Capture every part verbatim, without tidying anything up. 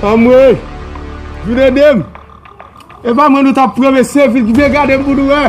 Anmwey! Vin ede m! E pa mwen nou t ap pran mesye, vin, vin gade m pou nou wè.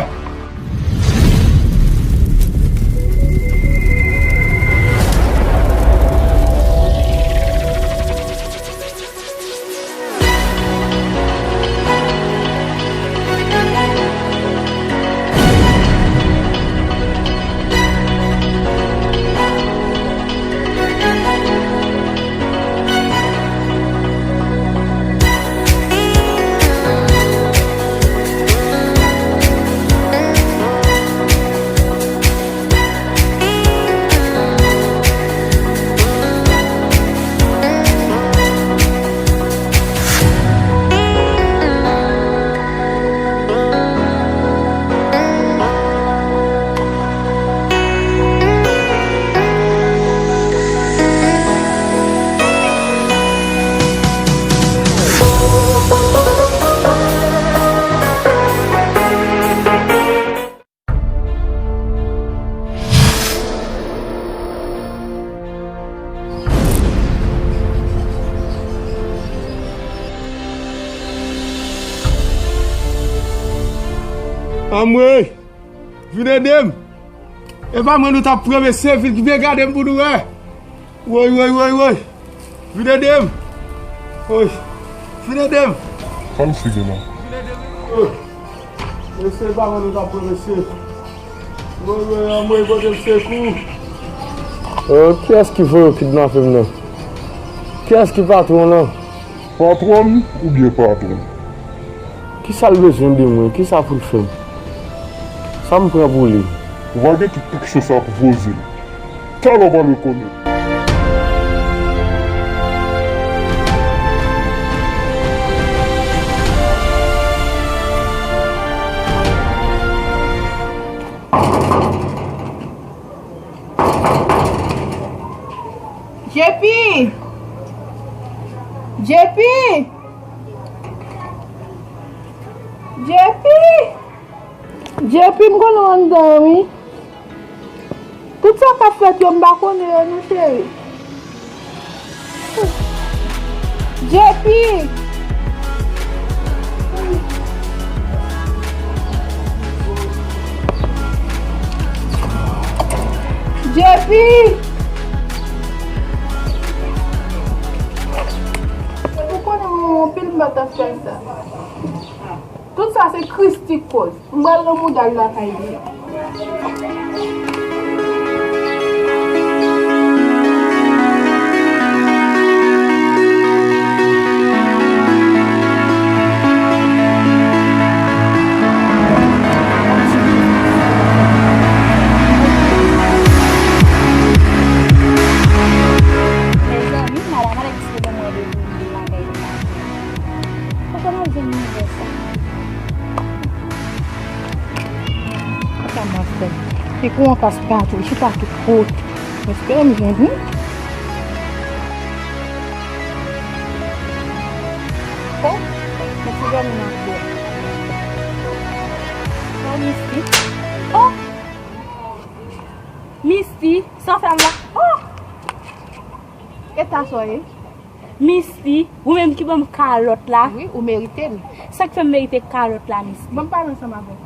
Anmwey! Vin ede m! E pa mwen nou t ap pran mesye, vin, vin gade m pou nou wè. Woy, woy, woy, woy. Vin ede m. Woy. Vin ede m. Sa misye gen la? Vin ede m. Woy. Mesye, e pa mwen nou t ap pran mesye. Woy, woy, anmwey, pote m sekou. Euh, kiyès ki voye yo kidnape m nan? Kiyès ki patwon nan? Patwòn oubyen patwon? Kisa l bezwen de mwen? Kisa pou l fè m? Sa m pran pou li? Ou va gen tout aksyon sa pou poze l. Talè w pral rekonèt. J P! J P! J P! J P, m konnen w anndan an, wi. Tout sa k ap fèt yo, m pa konnen yo non, cheri. J P! J P! Se pou konnen mwen anpil m pa t ap fè sa. Tout sa se Christie k koz. M pral nan mouda l lakay li. Mezanmi, madanm Alex te ban mwen randevou lakay li maten. Kòman l jwenn nouvèl sa? Sa m ap fè? Ekou an kas patou, chita tout kote. M espere m jwenn li. Oh, mwen ti dòmi nan kò. Oh, Misty. Oh! Misty, sa w fè m la? Oh! E ta sa w ye? Misty, ou menm ki ban m kalòt la. Wi, ou merite l. Sa k fè m merite kalòt la, Misty? Ban m pale ansanm avè w.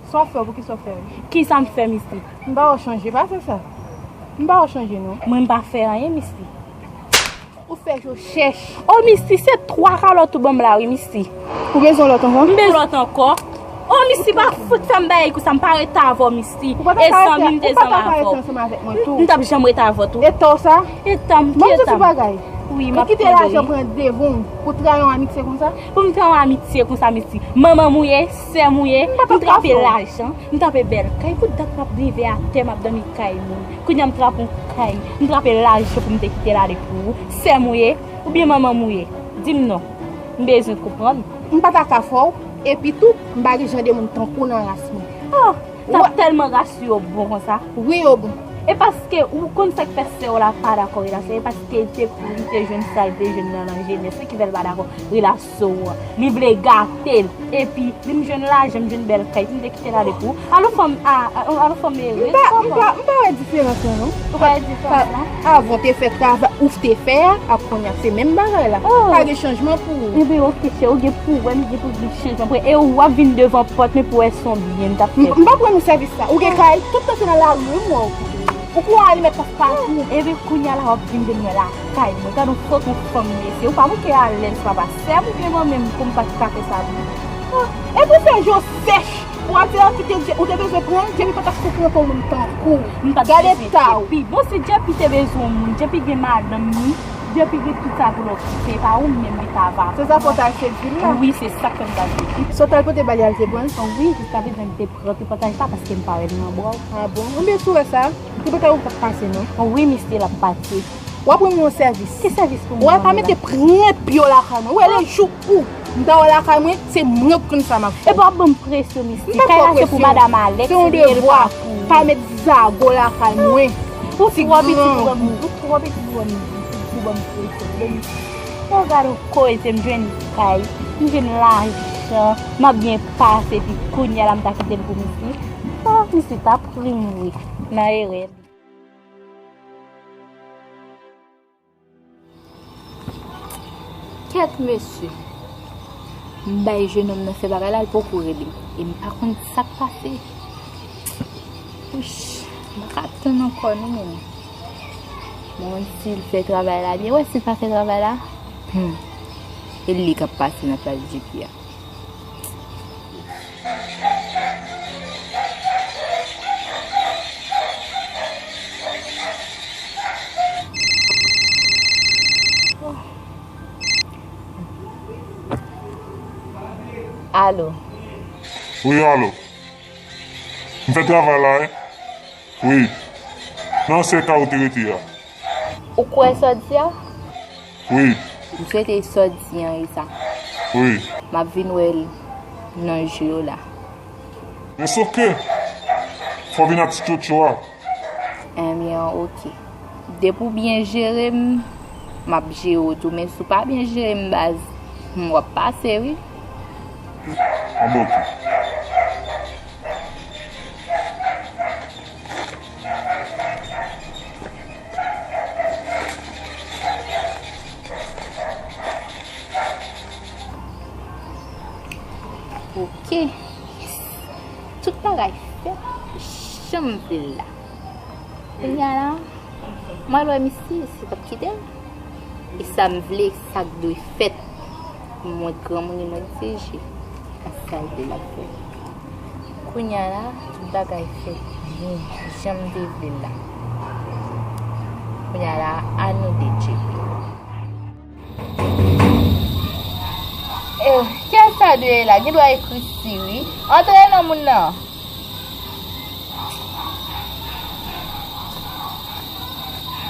Sa w fè, poukisa w fè l? Kisa m fè, Misty? M ba w chanje, pa fè sa. M ba w chanje, non. Mwen, m pa fè anyen, Misty. Ou fè je w chèch. Oh, Misty, se twa kalòt ou ban m la, wi, Misty. Ou bezwen lòt ankò? M bezwen lòt ankò. Oh, Misty, pa fout fè m bagay konsa, m pa rete avè w, Misty. Ou pa ta ka rete, ou pa ta ka rete ansanm avèk mwen tou. M t ap janm rete avè w tou. E ta w sa? E ta m, ki e ta m? Wi, m ap kite lajan pran devan w pou trayi yon amitye konsa? Pou m trayi yon amitye konsa, Misty. Manman m ou ye, sè m ou ye, m trape lajan, m trape bèl kay. Pou dat m ap rive atè, m ap dòmi kay moun. Kounye a m trape yon kay, m trape lajan pou m te kite l ale pou ou. Sè m ou ye, oubyen manman m ou ye? Di m non. M bezwen konprann. M pa ta ka fè w, epi tou, m pa gen jan de moun tankou w nan ras mwen. Oh, sa tèlman ras yo bon konsa. Wi, yo bon. E paske ou konn sa k fè sè w la pa dakò relasyon, e paske l te, li te jwenn sa l te jwenn nan, nan jenès, se ki fè l pa dakò relasyon an. Li vle gate l. Epi, li m jwenn lajan, m jwenn bèl kay, m te kite l ale pou. Alò fanm, a, a, alò fanm ere. M pa, m pa, m pa wè diferans lan, non. Ou pa wè diferans lan? Avan w te fè travay, ou te fè a, ak kounye a, se menm bagay la. Oh. Pa gen chanjman pou ou. Ebyen, oke, chè, ou gen pou wè, m gen pou gen chanjman. Pou, e ou ap vin devan pòt mwen pou wè si se yon byen m t ap fè. M, m p ap rann ou sèvis sa. Ou gen kay, tout tan se nan lari, wi, m wè ou. Ou kou a li mèt ap patou. Ebyen, kounye a la, w ap vin jwenn mwen lakay mwen. Gad on fòk on fanm, mesye. Ou pa manke alèz, papa. Sè m oubyen manmi m pou m pa t ka fè sa pou ou. Ah, epi w fè je w sèch. Ou ap di, ah, kite Dje-, ou te bezwen pran Djepi pa t ap sou pran pou moun tankou w. M pa t bezwen Djepi. Bon, si Djepi te bezwen yon moun, Djepi gen madanm li, Djepi gen tout sa pou l okipe, e pa ou menm li ta va. Se sa fò w t al sedui l la? Wi, se sa k fè m t al sedui l. Sa w t al pote ba li a, l te pran l? Wi, jiskaprezan li te pran tripotay sa paske m pa wè l nan bra w. Ah bon? Ebyen, si w wè sa, tripotay ou p ap pase, non. Wi, misye, l ap pase. W ap rann mwen yon sèvis. Ki sèvis pou mwen? W ap pa mete pran pye w lakay mwen. Ou wè, le jou ou m ta wè w lakay mwen, se mwen k konn sa m ap fè. Epi w ap ban m presyon, misye. Kay la se pou madanm Alex, se yon devwa. Pa met zago lakay mwen. Ou twò piti pou ban m, ou twò piti pou ban m, pou ban m presyon. Bon, gad on koze, m jwenn kay, m jwenn lajan, m ap byen pase, epi kounye a la m ta kite l pou misye. Oh, misye t ap ri m wi, nan erè li. Kèt mesye. M bay jenòm nan fè bagay la, l poko rele m. E m pa konn sa k pase. Wouch, m pa ka tann ankò non, menm. Mwen, si l fè travay la byen, wè si l pa fè travay la, hmm, e li k ap pase nan plas Djepi a. Alo. Wi, alo. M fè travay la, wi. Wi. Nan ansyen kay ou te rete a. Ou kwè sa w di a? Wi. M swete sa w di an e sa. Wi. M ap vin wè l nan je w la. It's ok. Fò w vin ak ti tchotcho a. Ebyen, ok. Depi w byen jere m, m ap jere w tou. Men si w pa byen jere m, baz, m w ap pase, wi. An bon, ok. Ok. Yes. Tout bagay fèt jan m vle l la. Kounye a la, m al wè misye, si l p ap kite m. E sa m vle, sa k dwe fèt. Mwen granmoun e mwen dirije. Sa l vle l ap fè. Kounye a la, tout bagay fèt byen, jan m te vle l la. Kounye a la, a nou de Djepi. Eh, kiyès sa dwe la? Gen dwa e Christy, wi. Antre non, moun nan.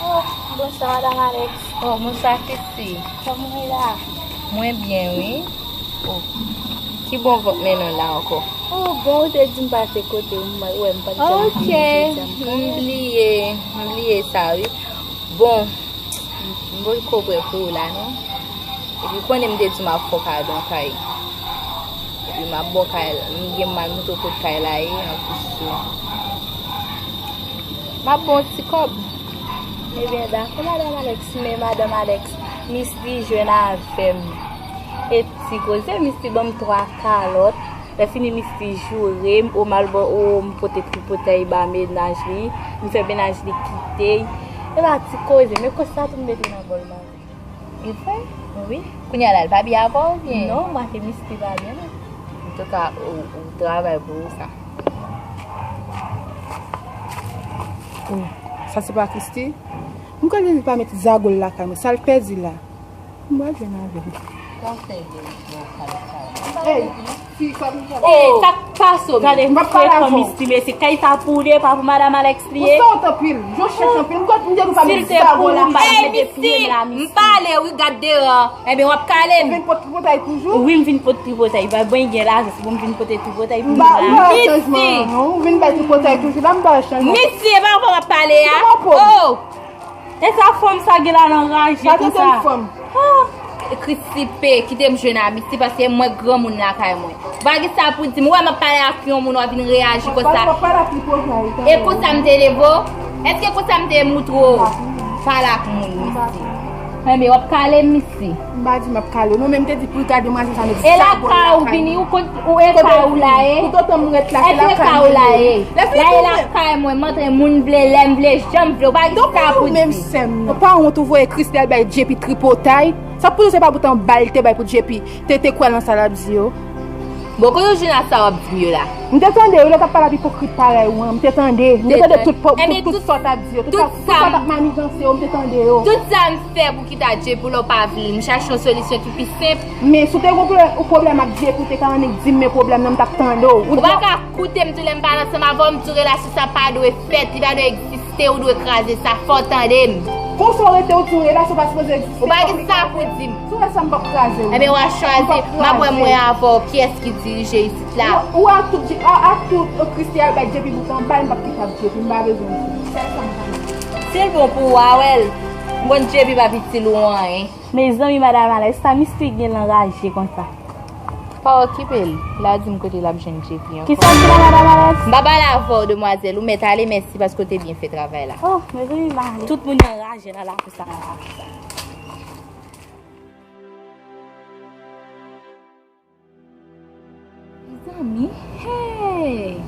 Oh, bonswa, madam Alex. Oh, bonswa, Christy. Kòman w ye la? Mwen byen, wi. Oh, ki bon vant mennen w la ankò? Oh, bon, ou te di m pase kote w, m wè m pa t janm vini jodi a. Ok, m bliye, m bliye sa, wi. Bon, m poko prè pou ou la, non. Epi konnen m te di w m ap fè w kado yon kay. Epi m ap ba w kay la. M gen mal montre w kot kay la ye, anplis tou. M ap ba w ti kòb. Ebyen, dakò, madam Alex, men madam Alex, Misty jwenn avè m. E ti koze, Misty ban m twa kalòt. Lèfini Misty joure m, o m al ba, o m pote tripotay ba mennaj li, m fè mennaj li kite. E pa ti koze, men kote sa tou m mete nan bòl manje. E vre? Wi. Kounye a la, l pa byen avè w oubyen? Non, m pa ke Misty pa byen, non. Antouka, ou, ou travay pou ou sa. Oh, sa se pa Christy? M kwè li pa met zago l lakay mwen, sa l pèdi la. M pral jwenn avè l. Sa w fè de bò kay sa? Hey! Fi, sa vin fè. Ey, sa k pase w menm? Gade, m ap pale avè w. Missi, mesye, kay sa pou ou li ye, pa pou madanm Alex li ye. Ou sot anpil. Yo chèche anpil. M konn m te nou pa met zago la, pa mete pye m la, Missi. M pale, wi, gad deran. Ebyen, w ap kale m. Ou vin pot tripotay toujou? Wi, m vin pot tripotay. Pa bwen gen lajan, se pou m vin pote tripotay pou m la. M ba, m ba chanjman. Ou vin bay tripotay toujou, la m ba chanjman. Missi, e pa konsa w ap pale a. Oh! E sa fanm sa gen la nan raje konsa? Pa trete m fanm. Ah! Krisipe, kite m jwenn a Missi paske mwen granmoun lakay mwen. Ou pa gen sa pou di m. Ou wè m ap pale ak yon moun, w ap vin reyaji konsa. E konsa m te leve w? Èske konsa m te moutre w? Pale ak moun, Missi. Enben, w ap kale m, Missi. M pa di m ap kale w non, men m te di pou gade demwazèl sa met zago lakay mwen. E lakay ou vini, ou konn, ou e kay ou la ye? Toutotan m ret la, se lakay mwen ye. Lè fini tounen. La e lakay mwen, m antre moun m vle, lè m vle, jan m vle, ou pa gen sa pou di. Donk ou menm sè m nan. Ou pa wont ou voye Christie al bay J P tripotay? Sa pou se pa poutan bal te bay pou J P te, te kwè nan sa l ap di yo? Bon, kote w jwenn a sa w ap di m yo la? M te tande yo lè w t ap pale ap ipokrit parèy ou an, m te tande. M te tande tout, tout, tout sa w t ap di yo, tout sa, tout sa w t ap maniganse yo, m te tande yo. Tout sa m fè pou kite a J P, lè w pa vle l, m chache yon solisyon ki pi senp. Men si w te gen yon pwoblèm, yon pwoblèm ak J P, ou te ka annik di m men pwoblèm nan, m t ap tande w. Ou pa ka koute m tou lè m pale ansanm avè w, m di w relasyon sa pa dwe fèt, li pa dwe egziste, ou dwe kraze sa, fò w tande m. Konsa w rete, w di w relasyon pa sipoze egziste. Ou pa gen sa pou di m. Si w wè sa, m p ap kraze w. Ebyen, w a chwazi, m ap wè mwen avè w, kiyès ki dirije isit la. Ou, ou ak tout, ak, ak tout, euh, Christie al bay J P bouton, bay m p ap kite ap J P, m pa bezwen l. Sèl sa m konnen. Si l bon pou ou, a wè l. M konn J P p ap itil ou anyen. Mezanmi, madanm Alex, sa Missi gen l anraje konsa? Pa okipe l. L a di m kote l ap jwenn J P ankò. Kisa w di la, madanm Alex? M pa pale avè w, demwazèl. Ou mèt ale, mèsi paske w te byen fè travay la. Oh, mezanmi, m ale. Tout moun anraje nan lakou sa. Mezanmi, hey!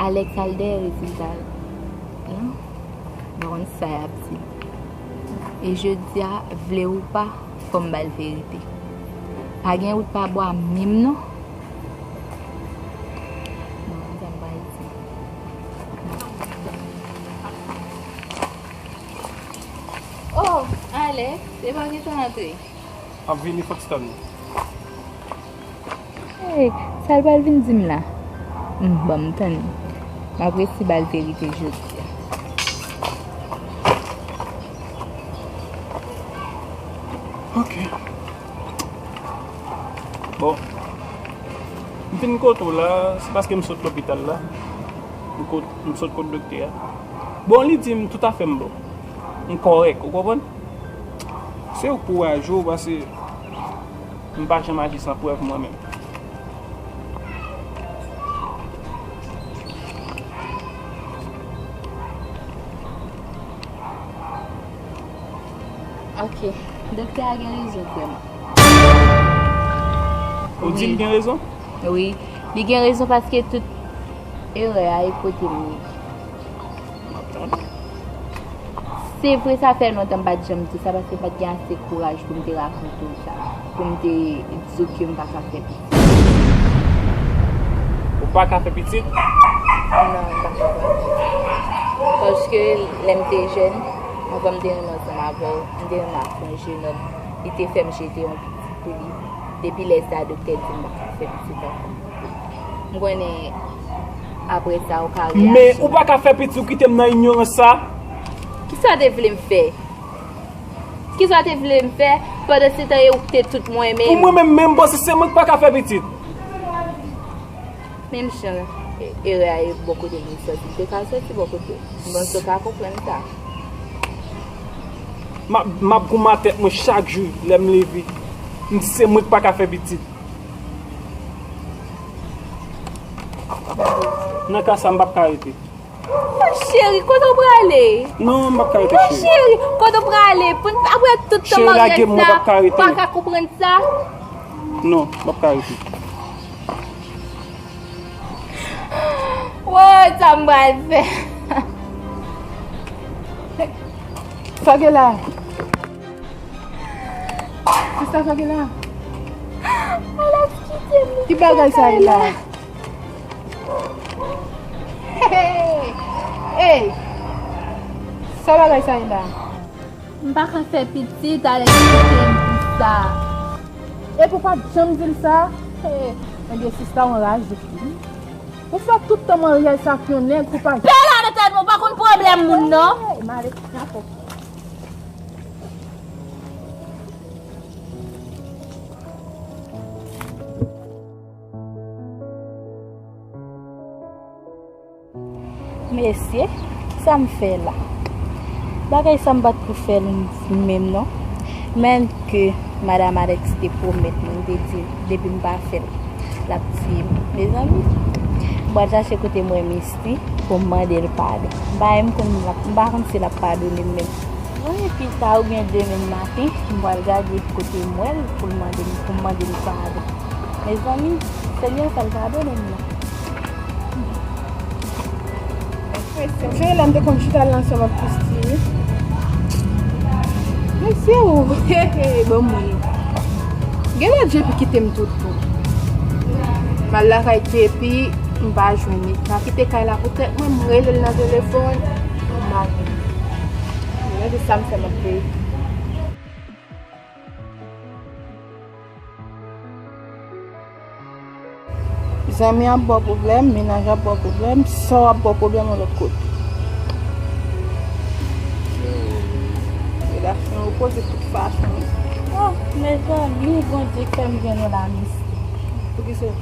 Alex al dèyè rezilta l lan, m pa konn sa y ap di. E jodi a, vle ou pa, fò m ba l verite. Pa gen wout pa bwa menm non. Non, sa m pa di. Oh, Alex, e pa gentan antre. M ap vini, fòk tann. Hey, sa l pral vin di m la? Hmm, ban m tann. M ap resi ba l verite jodi a. Ok. Bon. M vin kote w la, se paske m sot lopital la. M kot, m sot kot doktè a. Bon, li di m toutafè m bon. M kòrèk, ou konprann? Se ou k pou wè a jou, paske m pa janm aji san prèv mwen menm. Ok, doktè a gen rezon vrèman. Ou di l gen rezon? Wi, li gen rezon paske tout erè a e kote m ye. M ap tann. Se vre, sa fè lontan m pa t janm di w sa, paske m pa t gen ase kouraj pou m te rakonte w sa, pou m te di w ke m pa ka fè pitit. Ou pa ka fè pitit? Non, m pa ka fè pitit. Paske lè m te jèn, anvan m te renmen ansanm avè w, m te renmen ak yon jenòm. Li te fè m jete yon pitit pou li. Depi lè sa a, doktè di m pa ka fè pitit ankò. M konnen apre sa, ou ka reyaji. Men ou pa ka fè pitit, ou kite m nan inyorans sa. Kisa w te vle m fè? Kisa w te vle m fè? Pandan se tan, e ou ki te tout mwen menm. Pou mwen menm, menm, bon, si se mwen ki pa ka fè pitit. Menm jan e-, erè a e bò kote m li sòti, m te ka sòti bò kote m. Bon, ou ka konprann sa. M ap, m ap goumen a tèt mwen chak jou lè m leve. M di se mwen ki pa ka fè pitit. Nan ka sa, m p ap ka rete. Oh, cheri, kote w prale? Non, m p ap ka rete, cheri. Non, cheri, kote w prale? Pou n, apre tout tan maryaj sa, ou pa ka konprann sa? Non, m p ap ka rete. Woy, sa m pral fè? Sa gen la? Sista, sa gen la? Alex, kite m. Ki bagay sa ye la? Hey! Hey! Sa bagay sa ye la? M pa ka fè pitit, Alex, kite m pou sa. Epi w pa t janm di l sa? Ebyen, sista, w anraje tou wi. Ou fè tout tan maryaj sa ak yon nèg pou pa... Pè la nan tèt mwen, ou pa konn pwoblèm moun, non. Hey, mare, n a fè. Mesye, sa m fè la? Bagay sa m pa t pou fè l menm non. Men ke Madanm Alex te pwomèt mwen, te di depi m pa fè l, l ap tiye m. Mezanmi, m pral chache kote m wè Misty pou m mande l padon. M pa menm konn, m pa konn si l ap padone m menm. Wi, pita oubyen demen maten, m pral gade kote m wè l pou l mande m, pou m mande l padon. Mezanmi, Senyè fè l padone m non. Mesye, m sonje lè m te konn chita la ansanm ak Christy wi. Mesye o, he, he, bon mwen. Genlè J P kite m tout bon. M al lakay J P, m pa jwenn li. M pa kite kay la pou tèt mwen, m rele l nan telefòn, m pa jwenn li. Mwen se sa m fè m ap veye. Zanmi ap ba w pwoblèm, mennaj ap ba w pwoblèm, sa w ap ba w pwoblèm yon lòt kote. Relasyon yo poze tout fason. Oh, mezanmi, Bondye k fè m jwenn ou la, Misty. Poukisa?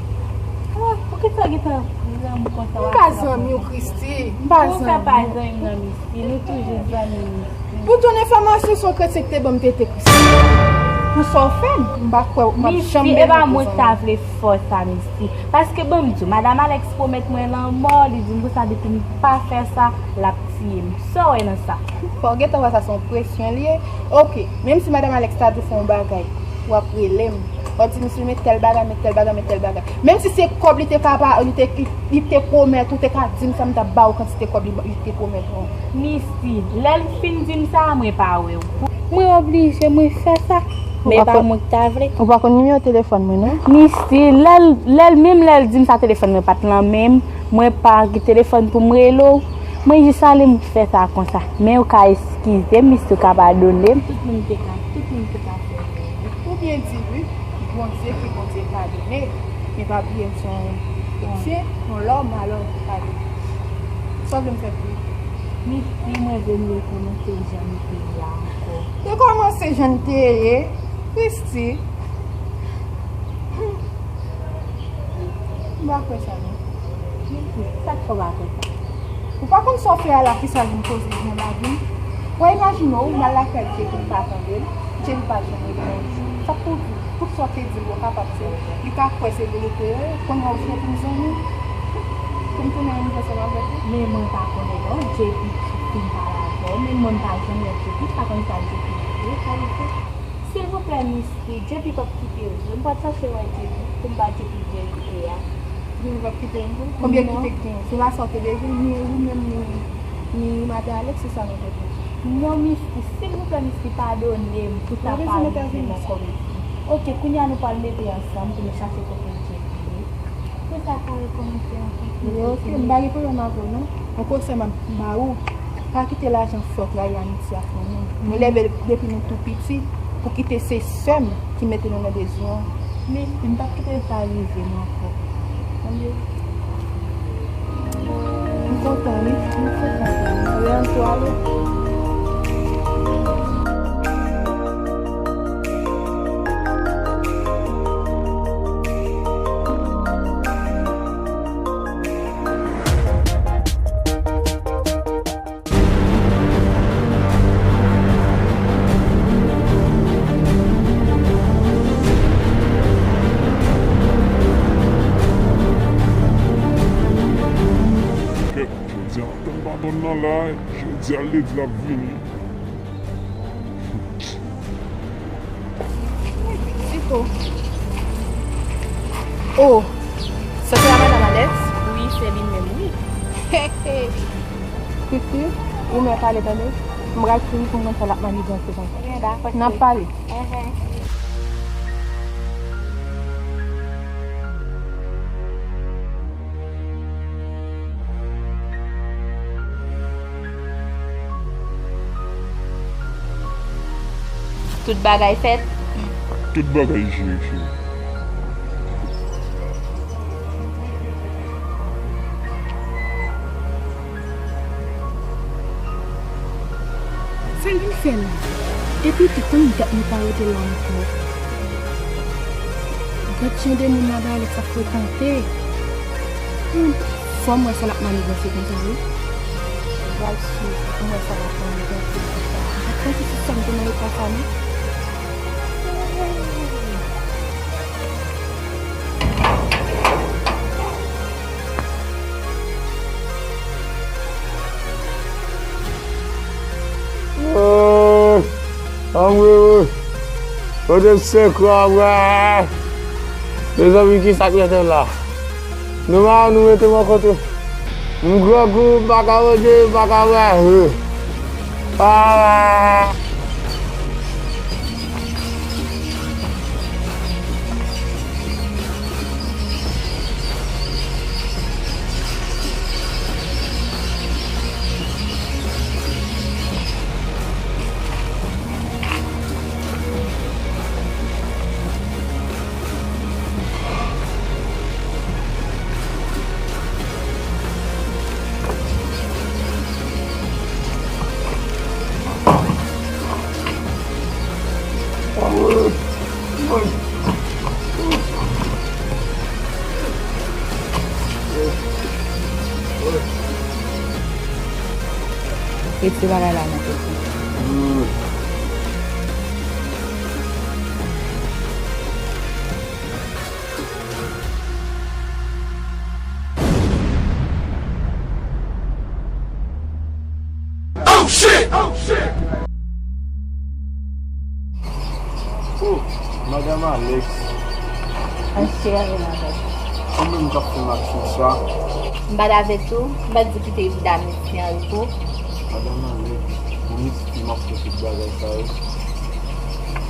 Oh, poukisa w gentan zanmi konsa w ap fè? M pa zanmi w, Christy. M pa zanmi w. Ou fè pa zanmi m nan, Misty. Nou toujou zanmi, Misty. Pou tout enfòmasyon, se yon kretyen ki te ban m tete Christy. Pou sa w fè m, m pa kwè m ap janm bezwen pou zanmi. Misty, e pa mwen ki ta vle fè w sa, Misty. Paske ban m di w, Madanm Alex pwomèt mwen lanmò, li di m konsa depi m pa fè sa, l ap tiye m. Sa w wè nan sa? Fò w gentan wè sa se yon presyon l ye. Oke, menm si Madanm Alex ta di w fè yon bagay, w ap rele m. W ap di m si met tèl bagay, met tèl bagay, met tèl bagay. Menm si se kòb li te ka ba, li te, li, li te pwomèt ou, te ka di m sa, m t ap ba w kantite kòb li, li te pwomèt ou an. Misty, lè l fin di m sa, mwen pa wè w. Mwen oblije, mwen fè sa. Men e pa mwen ki ta vle. Ou pa konn nimewo telefòn mwen, non? Misty, lè l, lè l, menm lè l di m sa, telefòn mwen pa t nan men m. Mwen pa gen telefòn pou m rele w. Mwen jis ale m fè sa konsa. Men ou ka eskize m, Misty, ou ka padone m. Tout moun te ka, tout moun te ka fè erè. Ou byen di wi, Bondye ki Bondye padone, men pa bliye m se yon kretyen, yon lòm, alò padone. Sa w vle m fè pou ou? Misty, mwen vle m rekòmanse jan m te ye a ankò. Rekòmanse jan m te ye? Christy. M pa kwè sa non. Sa k fè w pa kwè sa? Ou pa konn sa w fè a la, kisa vin koze nan lavi m? Ou imajine w, m al lakay J P m pa tande l, J P pa janm rele m yon jou. Sa k pou di? Tout sa w te di l, ou kapab fè l. Li ka kwè se verite, kounye a ou vle pou m zanmi. Pou m tounen menm jan ansanm avèk ou. Men mwen pa konnen non, J P fin pale avè w, men mwen m pa janm wè J P, m pa konn sa J P ye, sa li fè. Silvouplè, Misty, J P p ap kite w vre. M pral chache wè J P pou m ba J P verite a. J P p ap kite w vre? Konbyen kite k genyen? Se pa sa w te bezwen? Ni ou menm, ni, ni madan Alex, se sa nou te bezwen. Non, Misty, silvouplè, Misty, padone m pou sa pa rive m ankò, Misty. Oke, kounye a nou pral mete ansanm pou nou chache kote J P ye. Pou sa pa rekòmanse ankò. Yo, oke, m pa gen pwoblèm avè w non. Yon konsèy m ap ba ou, pa kite lajan fè w trayi amitye ak yon moun. Nou leve depi nou tou piti pou kite se sè m ki mete nou nan bezwen. Men, m p ap kite sa rive m ankò. Tande? M kontan wi, m kontan. Anben, ann tou ale. Kèt, jodi a m ap tann patwòn nan la, jodi a l te di l ap vini. Sito. Oh, sa se la madanm Alex? Wi, se li menm, wi. Fifi, ou mèt ale tande. M pral kouri pou m konn sa l ap manijans konsa. Ebyen, dakò, cheri. N ap pale. Enhen. Tout bagay fèt? Tout bagay jere, cheri. Sa l vin fè la? Epi tou, konn dat nou pa rete la ankò. Gad jan de moun Madalèks ap frekante. Hmm, fò m wè sa l ap maniganse konsa, wi. M pral swiv pou m wè sa l ap maniganse konsa. M pa t panse se sa m te nan eta sa, non. Oh, anmwe, oh. Kote m sekwa, bra? Mezanmi, kisa k mete m la? Nou ma, nou mete m yon kote. M grangou, m pa ka manje, m pa ka bwè. Ah! Retire bagay la nan tèt ou. Oh, shit! Oh, shit! Oh, Madanm Alex. An cheri, m avè w. Ou menm k ap fè m aksyon sa? M pa t avè w tou, m pa t di kite Dam isi an repo. Madanm Alex, ou mèt di m ap fè tout bagay sa yo.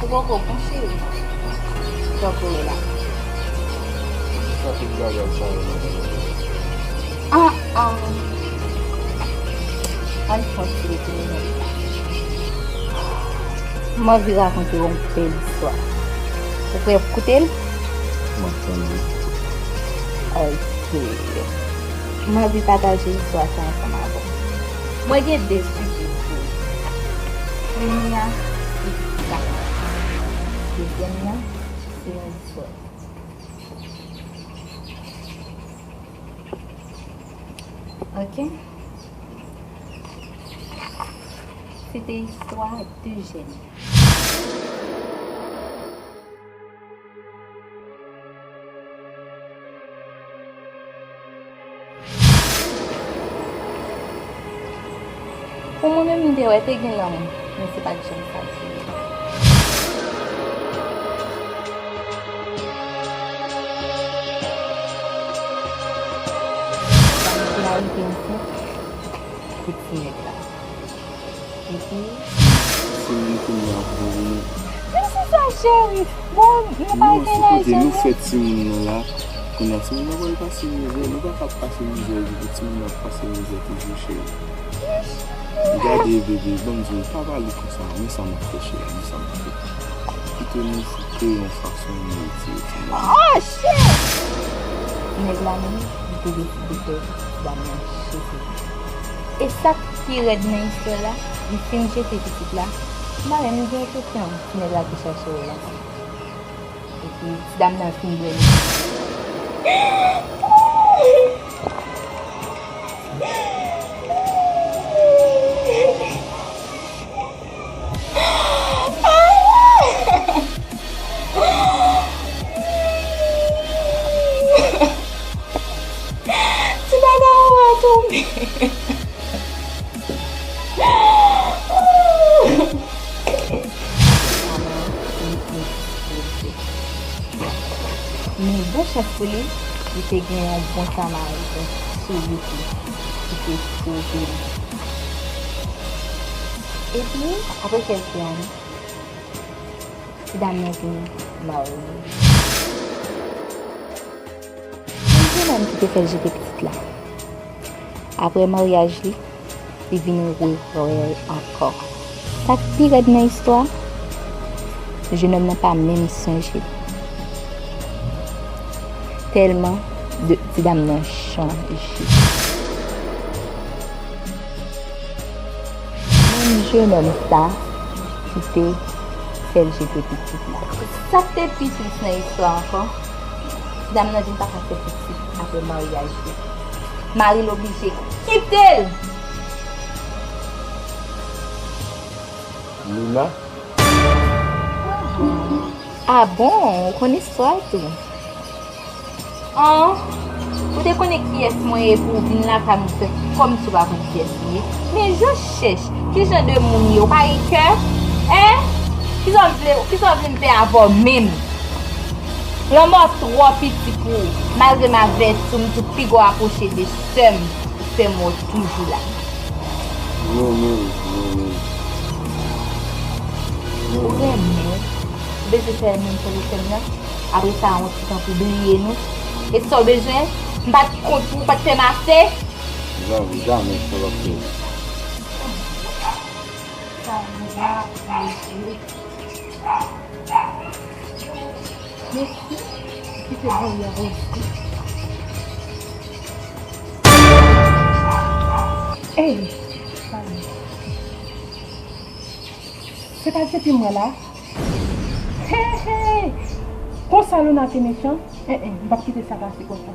Ou poko bon, cheri. Sa w kouri la? Sa tout bagay sa yo, madanm Alex. Ah, ah. Ann fè yon ti retounen nan pita. M anvi rakonte w yon bèl istwa. Ou prè pou koute l? M ap tann ou. Ok. M anvi pataje istwa sa ansanm avè w. Mwen gen de sijè pou ou. Premye a, se sa. Dezyèm nan, se yon zòt. Ok? Se te istwa de jèn. Pou mwen menm, m te wè te gen lanmou, men se pa t janm sa l te ye. Sa ki arive ansent, se ti nèg la. Epi, se li kounye a pou vini. Men se sa, cheri. Bon, nou pa rete nan janm. Non, se kote nou fè timoun nan la. Kounye a, timoun nan pral pase mizè. Nou pa ka ap pase mizè epi pou timoun nan ap pase mizè toujou, cheri. Gade, bebe, ban m di w, pa pale konsa. Men sa m ap fè, cheri, men sa m ap fè. Kite nou kreye yon fason nou retire timoun nan. Oh, shit! Nèg la menm, li te deside fè ti dam nan jete. E sa k pi rèd nan istwa la, li fin jete pitit la. M pa menm gen kesyon si nèg la te chache revanj. Epi ti dam nan fin bwè li. Ti dada ou a tonbe. Men bon chans pou li, li te gen yon bon Samariken sou wout li ki te sove li. Epi, apre kèlke ane, ti dam nan vin marye. Menm se li menm ki te fè l jete pitit la. Apre maryaj li, li vin rewè l ankò. Sa k pi rèd nan istwa, jenòm nan pa menm sonje l. Tèlman de, ti dam nan chanje. Menm Jenòm sa kite sèl jete pitit la. Sa k te pi tris nan istwa ankò, ti dam nan di l pa ka fè pitit apre maryaj li. Mari l oblije kite l. Luna? Ah bon, ou konn istwa tou? An, ou te konnen kiyès mwen ye pou w vin lakay mwen fè kòmsi w pa konn kiyès mwen ye? Men jan chèch, ki jan de moun ye? Ou pa gen kè? Hein? Kisa w vle, kisa w vle m fè avè w menm? Lanmò twò piti pou ou. Malgre m avèti w, m di w piga w apwoche de sè m, ou fè m wè w toujou la. Non, non, non, non. Ou renmen, ou bezwen fè moun fè l fè m nan? Apre sa, yon ti tan pou bliye nou. E sa w bezwen? M pa t kont ou, ou pa t fè m ase? Janm, jamè, sa w ap fè. Sa m ap fè. Mesi, kite bò y a osi. Ey, pale. Se pa Djepi m wè la? He, he! Konsa Luna te mechan? En, en, m p ap kite sa pase konsa.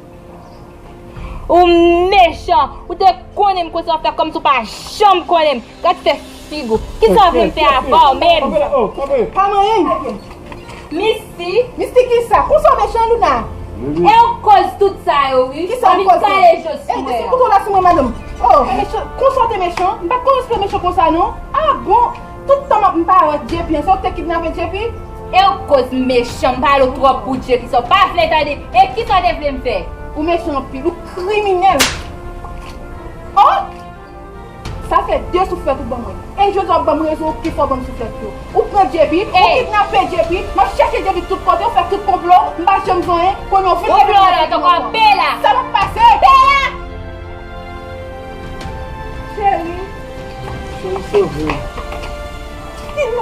Ou mechan! Ou te konnen m konsa w ap fè kòmsi w pa janm konnen m. Gad fè figi w. Kisa w vin fè avè w menm? Kanpe, kanpe, kanpe. Pa manyen m. Misty. Misty kisa? Konsa w mechan, Luna? E w koz tout sa yo, wi. Kisa w koze? Kale je sou mwen. Ey, desann kouto w la sou mwen, madanm. Oh, mechan. Konsa w te mechan? M pa t konn w te mechan konsa, non. Ah bon? Tout tan m ap, m pa wè Djepi an, se ou ki te kidnape Djepi? E w koz mechan, m pale w twòp pou Djepi sa w pa vle tande. E kisa w te vle m fè? Ou mechan anpil, ou kriminèl. Oh! Sa fè de souflèt ou ban mwen. E jodi a w ap ban m rezon, ou pi fò ban m souflèt yo. Ou pran Djepi, ou kidnape Djepi, m ap chèche Djepi tout kote, ou fè tout konplo, m pa janm jwenn, kounye a w vin kenbe m nan prizon ankò. Sa p ap pase! Cheri. Cheri, sove m.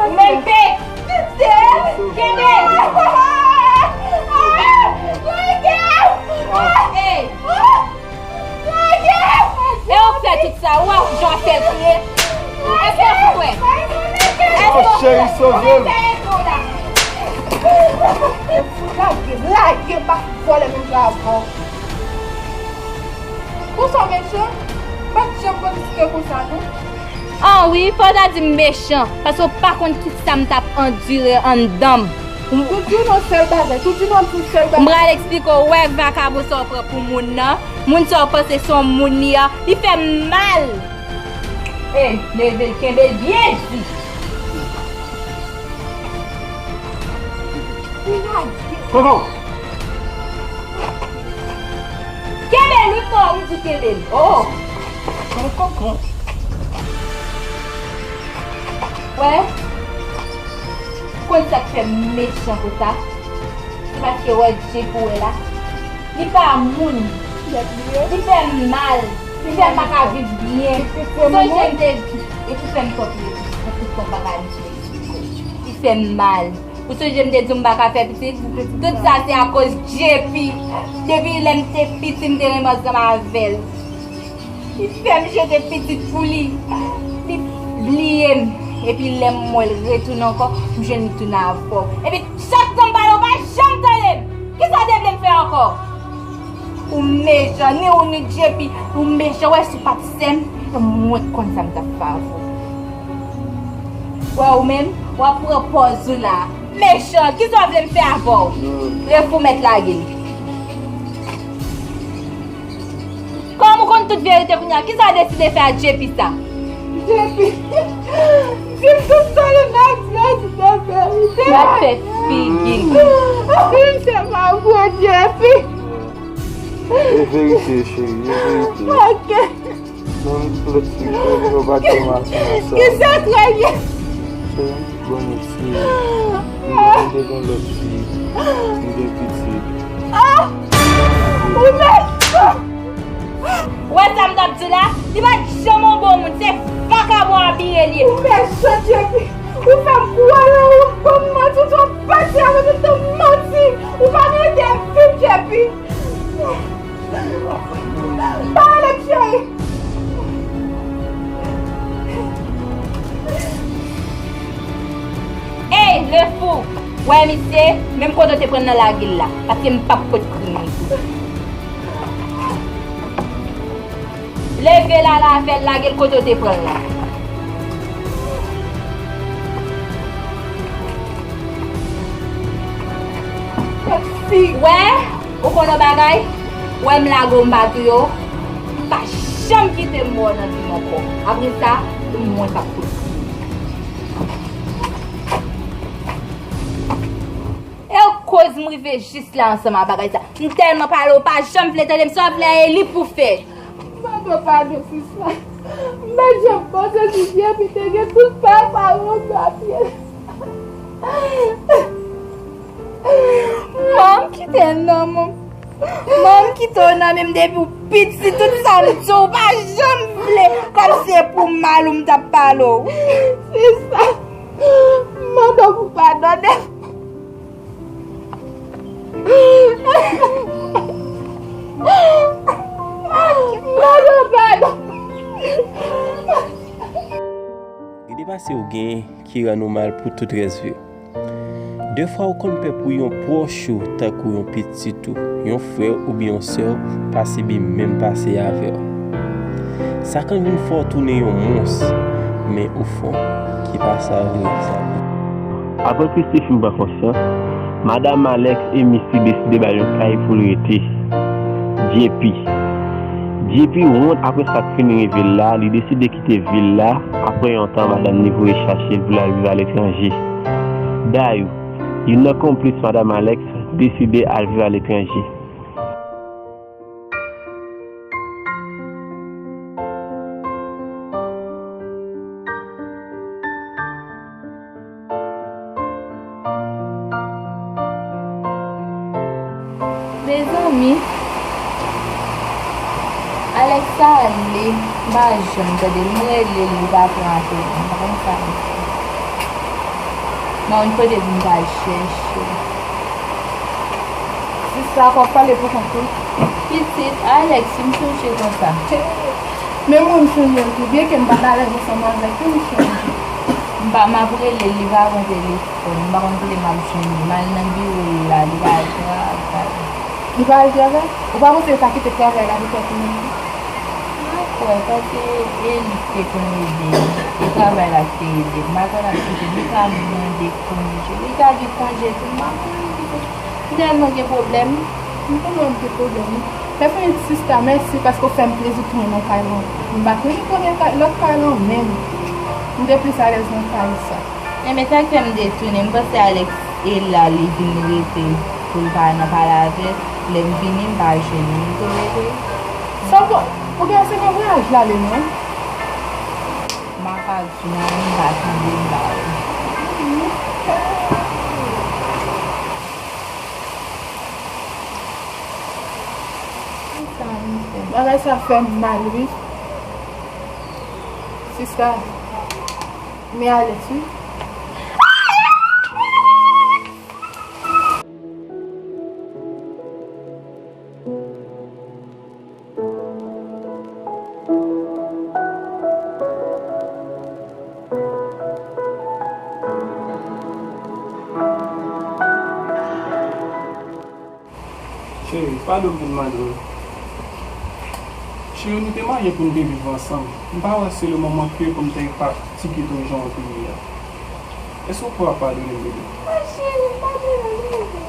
Ou mèt pe. Kite l! Kenbe l! Lage m! Ey! Lage m! E ou k fè tout sa, ou wè jan w ap fè l kriye? Èske w kwè? Èske w kwè? Cheri, sove m! Lage m, lage m, pa vòlè menm jan avè w. Konsa w mechan? M pa t janm konn misye konsa, non. An wi, fò w ta di m mechan, paske w pa konn kisa m t ap andire anndan m. Tout di w nan sèl bagay, tout di w nan sèl bagay. M pral eksplike w, wè vakabon sa w pran pou moun nan, moun sa w panse se yon moun li an, li fè m mal. Ey, leve l, kenbe l byen di. Tonton! Kenbe l wi, fò m di kenbe l. Oh! Mwen konprann. Wè, ou konn sa k fè m mechan konsa? Se paske wè Djepi w wè la, li pa moun. Li fè m mal. Li fè m pa ka viv byen. Sonje m te di, e pou fè m konprann, pou tout tan pa ka di. Li fè m mal. Ou sonje m te di w m pa ka fè pitit? Tout sa se akoz Djepi. Depi lè m te piti, m te renmen ansanm avè l. Li fè m jete pitit pou li. Li bliye m. Epi lè m wè l retounen ankò, m jwenn li tounen avè w. Epi chak tan m pale, ou pa janm tande m. Kisa w te vle m fè ankò? Ou mechan, ni ou ni Djepi, ou mechan. Wè, si w pa t sè m, e mwen k konn sa m t ap fè avè w. Wè, ou menm, w ap pran pòz ou la. Mechan, kisa w vle m fè avè w? Refou mèt lage l. Kòm ou konn tout verite kounye a, kisa w deside fè a Djepi sa? Djepi, di m tout sa Luna di a, di se verite. Gad fè figi l. Misye pa bon, Djepi. E verite, cheri, e verite. Ok. Nan lòt fi, cheri, yo pa t fè m asanm sa. Ki sekrè l ye? Cheri, m bon moun, cheri. M te gen lòt fi, m gen pitit. Ah! Ou mechan! Ou wè sa m t ap di la? Li pa t janm yon bon moun, se vakabon abiye l ye. Ou mechan, Djepi. Ou fè m kwè nan ou, ou ban m manti, ou di w ap pati avè m, ou te manti. Ou pa merite m viv, Djepi. Pale m, cheri. Refou, wè misye, menm kote w te pran l nan lage l la, paske m p ap pot krim li tou. Leve l al avè l, lage l kote w te pran l la. Wè, ou konn yon bagay? Wè m lage w, m pa touye w, m pa janm kite m wè w nan vi m ankò. Apre sa, se mwen k ap pot krim. E koz m rive jis la ansanm ak bagay sa. M tèlman pale, w pa janm vle tande m. Sa w vle a, e li pou fè. Mande w padon, sista. M pa janm panse si Dyepi te gen tout pawòl sa pye. Manman, kite non, manman. Manman, kite w nan men m depi w piti. Tout sa m di w, w pa janm vle. Kòm se pou mal ou m t ap pale w. Sista, m mande w pou padone m. Padon, padon. Gen de pase ou genyen ki rann ou mal pou tout rès vi w. Defwa ou konn pè pou yon pwòch ou, tankou yon pitit ou, yon frè w oubyen yon sè w, pa sibi menm pase avè w. Sa konn vin fè w tounen yon mons, men ofon, ki pa sa vre, zanmi. Apre Christie fin pran konsyans, Madanm Alex e Misty deside ba l yon kay pou l rete. Dyepi. Dyepi wont apre sa k fin rive l la, li deside kite vil la. Apre yon tan, madanm li voye chache l pou l al viv aletranje. Dayou, youn nan konplis Madanm Alex, deside al viv aletranje. Mezanmi, Alex ale, m pa janm tande l, m rele l, li pa pran apèl mwen, m pa konn sa m fè. M pa konn kote pou m t al chèche l. Sista, fò w pale pou kont ou. Pitit, Alex, m sonje konsa. Men mwen m sonje l tou, byenke m pa t alèz ansanm avèk li, m sonje. M pa, m ap rele l, li pa pran telefòn, m pa konn kote m ap jwenn li. M al nan biwo l la, li pa al travay. Li pa al travay? Ou pa panse yo ta kite travay la pou fè pou nou? M pa kwè, paske e li ki te konn ede m, e travay la ki te ede m. M pa konn ak ki te, li ka mande konje. Li ka gen konje tou, m pa konn ki te. M tèlman gen pwoblèm. M konnen w ap gen pwoblèm, wi. Mèsi sista, mèsi paske w fè m plezi tounen nan kay lan. M pa t renmen tounen kay, lòt kay lan menm. M te plis alèz nan kay sa. Enben, sa k fè m te tounen, m panse Alex e la li vin rete pou l pa nan pale avè l. Lè m vini, m pa jwenn li. M te rete. Sa w, ou gen se nan vwayaj l ale, non? M pa ka di w, m pa tande, m pa wè. Bagay sa fè m mal, wi. Sista, men Alex, wi. Cheri, padon m vin mande w. Cheri, nou te marye pou n te viv ansanm. M pa wè se le moman ke pou m te pati kite w jan w te ye a. Èske w pè w ap padone m, bebe? Wi, cheri, m padone w, bebe.